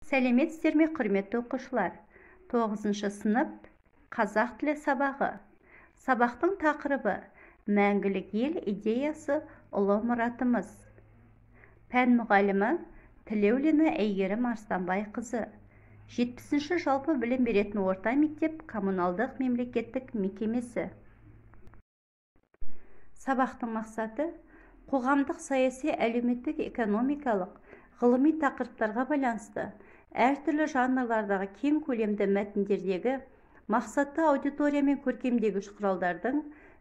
Сәлеметсіздер ме, құрметті оқушылар? 9-шы сынып, қазақ тілі сабағы. Сабақтың тақырыбы: Мәңгілік ел идеясы ұлы мұратымыз. Пән мұғалімі Тілеулина Әйгерім Арыстанбайқызы. 70-ші жалпы білім беретін орта мектеп коммуналдық мемлекеттік мекемесі. Сабақтың мақсаты: қоғамдық, саяси, әлеуметтік, экономикалық, ғылыми тақырыптарға байланысты әртүрлі жанрлардағы кең көлемді мәтіндердегі мақсатты аудитория мен көркемдегіш құралдардың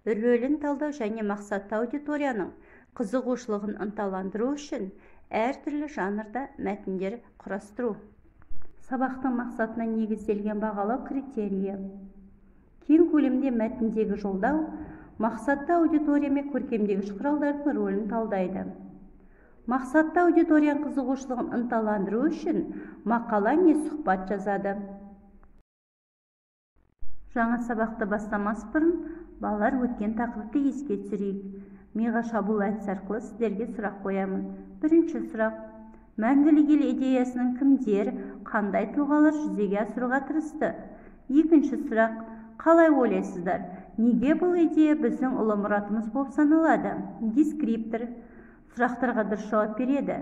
рөлін талдау және мақсатты аудиторияның қызығушылығын ынталандыру үшін әртүрлі жанрда мәтіндер құрастыру. Сабақтың мақсатына негізделген бағалау критерийі: кең көлемде мәтіндегі жолдау мақсатты аудитория мен көркемдегіш құралдардың рөлін талдайды. Мақсатты аудиторияның қызығушылығын ынталандыру үшін мақала не сұхбат жазады. Жаңа сабақты бастамас бұрын, балалар, өткен тақырыпты еске түсірейік. Миға шабуыл әдісі арқылы сіздерге сұрақ қоямын. Бірінші сұрақ: Мәңгілік ел идеясының кімдер, қандай тұлғалар жүзеге асыруға тырысты? Екінші сұрақ: қалай ойлайсыздар, неге бұл идея біздің ұлы мұратымыз болып саналады? Дескриптор сұрақтарға дұрыс жауап береді.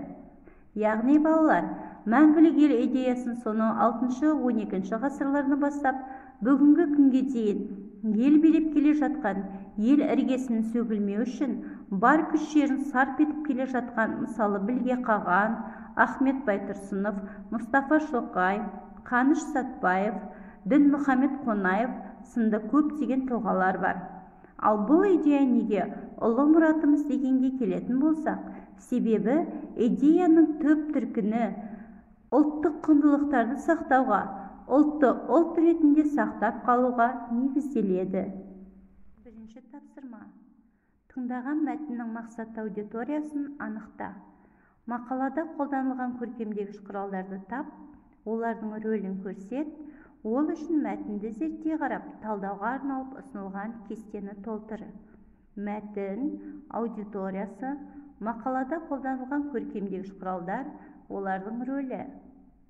Яғни, балалар, Мәңгілік ел идеясын сонау 6-12 ғасырларынан бастап бүгінгі күнге дейін ел билеп келе жатқан, ел іргесінің сөгілмеу үшін бар күш-жігерін сарп етіп келе жатқан, мысалы, Білге Қаған, Ахмет Байтұрсынов, Мұстафа Шоқай, Қаныш Сәтбаев, Дінмұхамед Қонаев сынды көптеген тұлғалар бар. Ал бұл идея неге ұлы мұратымыз дегенге келетін болсақ, себебі идеяның түп төркіні ұлттық құндылықтарды сақтауға, ұлтты ұлт ретінде сақтап қалуға негізделеді. Бірінші тапсырма: тыңдаған мәтіннің мақсатты аудиториясын анықта. Мақалада қолданылған көркемдегіш құралдарды тап, олардың рөлін көрсет. Ол үшін мәтінді зерттей қарап, талдауға арналып ұсынылған кестені толтыр. Мәтін, аудиториясы, мақалада қолданылған көркемдегіш құралдар, олардың рөлі.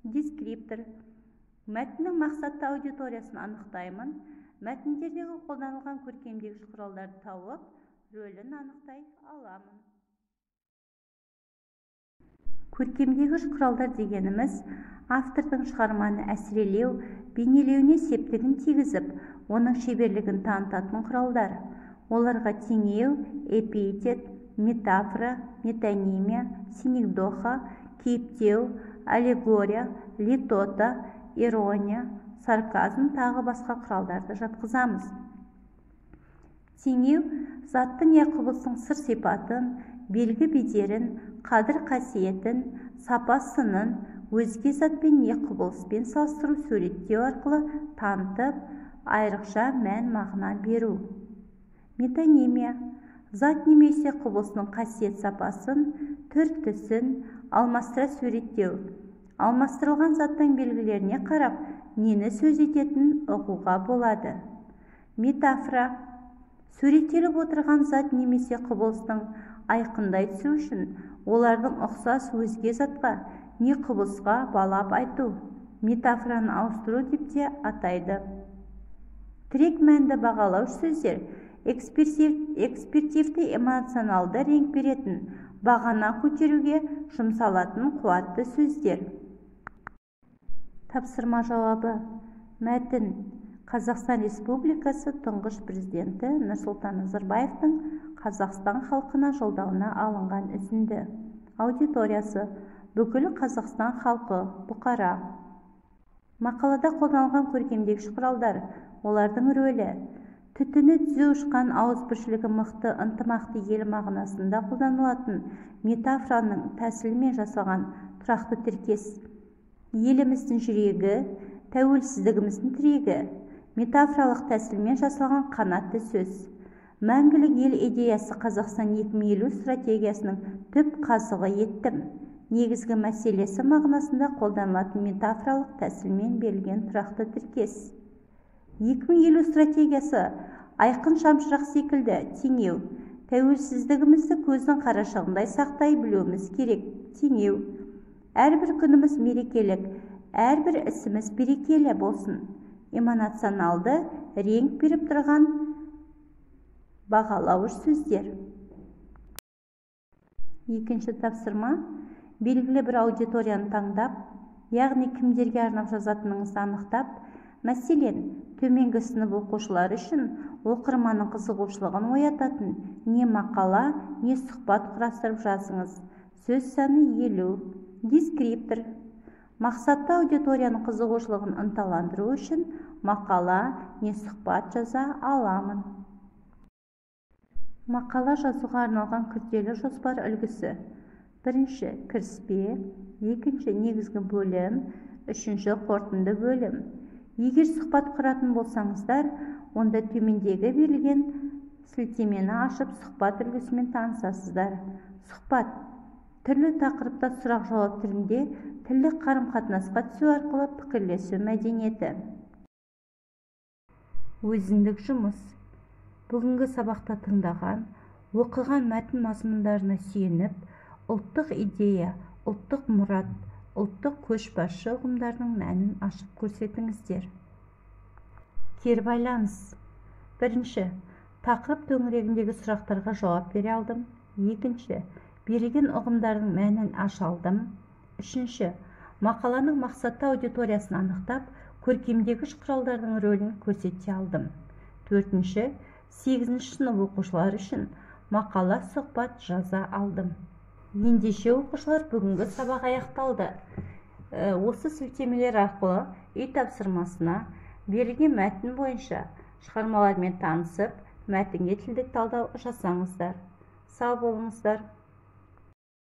Дескриптор: мәтіннің мақсатты аудиториясын анықтаймын. Мәтіндердегі қолданылған көркемдегіш құралдарды тауып, рөлін анықтай аламын. Көркемдегіш құралдар дегеніміз автордың шығарманы әсірелеу, бейнелеуіне септігін тигізіп, оның шеберлігін танытатын құралдар. Оларға теңеу, эпитет, метафора, метонимия, синекдоха, кейіптеу, аллегория, литота, ирония, сарказм, тағы басқа құралдарды жатқызамыз. Теңеу заттың я құбылыстың сыр сипатын, белгі бедерін, қадір қасиетін, сапа сынын өзге затпен не құбылыспен салыстыру, суреттеу арқылы танытып, айрықша мән мағына беру. Метонимия зат немесе құбылыстың қасиет сапасын, түр түсін алмастыра суреттеу. Алмастырылған заттың белгілеріне қарап, нені сөз ететінін ұғуға болады. Метафора суреттеліп отырған зат немесе құбылыстың айқындай түсу үшін олардың ұқсас өзге затқа не құбылысқа балап айту. Метафораны ауыстыру деп те атайды. Тірек мәнді бағалауыш сөздер экспертивті эмоционалды реңк беретін, бағана көтеруге жұмсалатын қуатты сөздер. Тапсырма жауабы: мәтін Қазақстан Республикасы тұңғыш президенті Нұрсұлтан Назарбаевтың Қазақстан халқына жолдауына алынған үзінді. Аудиториясы: бүкіл Қазақстан халқы, бұқара. Мақалада қолданылған көркемдегіш құралдар, олардың рөлі. Түтіні түзу ұшқан, ауызбіршілігі мықты, ынтымақты ел мағынасында қолданылатын метафораның тәсілімен жасалған тұрақты тіркес. Еліміздің жүрегі, тәуелсіздігіміздің тірегі. Метафоралық тәсілмен жасалған қанатты сөз. Мәңгілік ел идеясы Қазақстан 2050 стратегиясының түп қазығы еттім. Негізгі мәселесі мағынасында қолданылатын метафоралық тәсілмен берілген тұрақты тіркес. 2050 стратегиясы айқын шамшырақ секілді теңеу. Тәуелсіздігімізді көздің қарашығындай сақтай білуіміз керек теңеу. Әрбір күніміз мерекелік, Әрбір ісіміз берекелі болсын. Эмоционалды реңк беріп тұрған бағалауыш сөздер. Екінші тапсырма. Белгілі бір аудиторияны таңдап, яғни кімдерге арнап жазатыныңызды анықтап, мәселен, төменгі сынып оқушылары үшін оқырманның қызығушылығын оятатын не мақала, не сұхбат құрастырып жазыңыз. Сөз саны 50. Дескриптор. Мақсатты аудиторияның қызығушылығын ынталандыру үшін мақала, не сұхбат жаза аламын. Мақала жазуға арналған күрделі жоспар үлгісі. Бірінші кіріспе, екінші негізгі бөлім, үшінші қорытынды бөлім. Егер сұхбат құратын болсаңыздар, онда төмендегі берілген сілтемені ашып сұхбат үлгісімен танысасыздар. Сұхбат түрлі тақырыпта сұрақ-жауап түрінде тілдік қарым-қатынасқа түсу арқылы пікірлесу мәдениеті. Өзіндік жұмыс. Бүгінгі сабақта тыңдаған, оқыған мәтін мазмұндарына сүйеніп, ұлттық идея, ұлттық мұрат, ұлттық көшбасшы ұғымдарының мәнін ашып көрсетіңіздер. Кері байланыс. Бірінші, тақырып төңірегіндегі сұрақтарға жауап бере алдым. Екінші, берілген ұғымдардың мәнін аша алдым. Үшінші, мақаланың мақсатты аудиториясын анықтап, көркемдегіш құралдардың рөлін көрсете алдым. Төртінші, 8-ші сынып оқушылары үшін мақала сұхбат жаза алдым. Ендеше оқушылар, бүгінгі сабақ аяқталды. Осы сілтемелер арқылы үй тапсырмасына берілген мәтін бойынша шығармалармен танысып, мәтінге тілдік талдау жасаңыздар. Сау болыңыздар.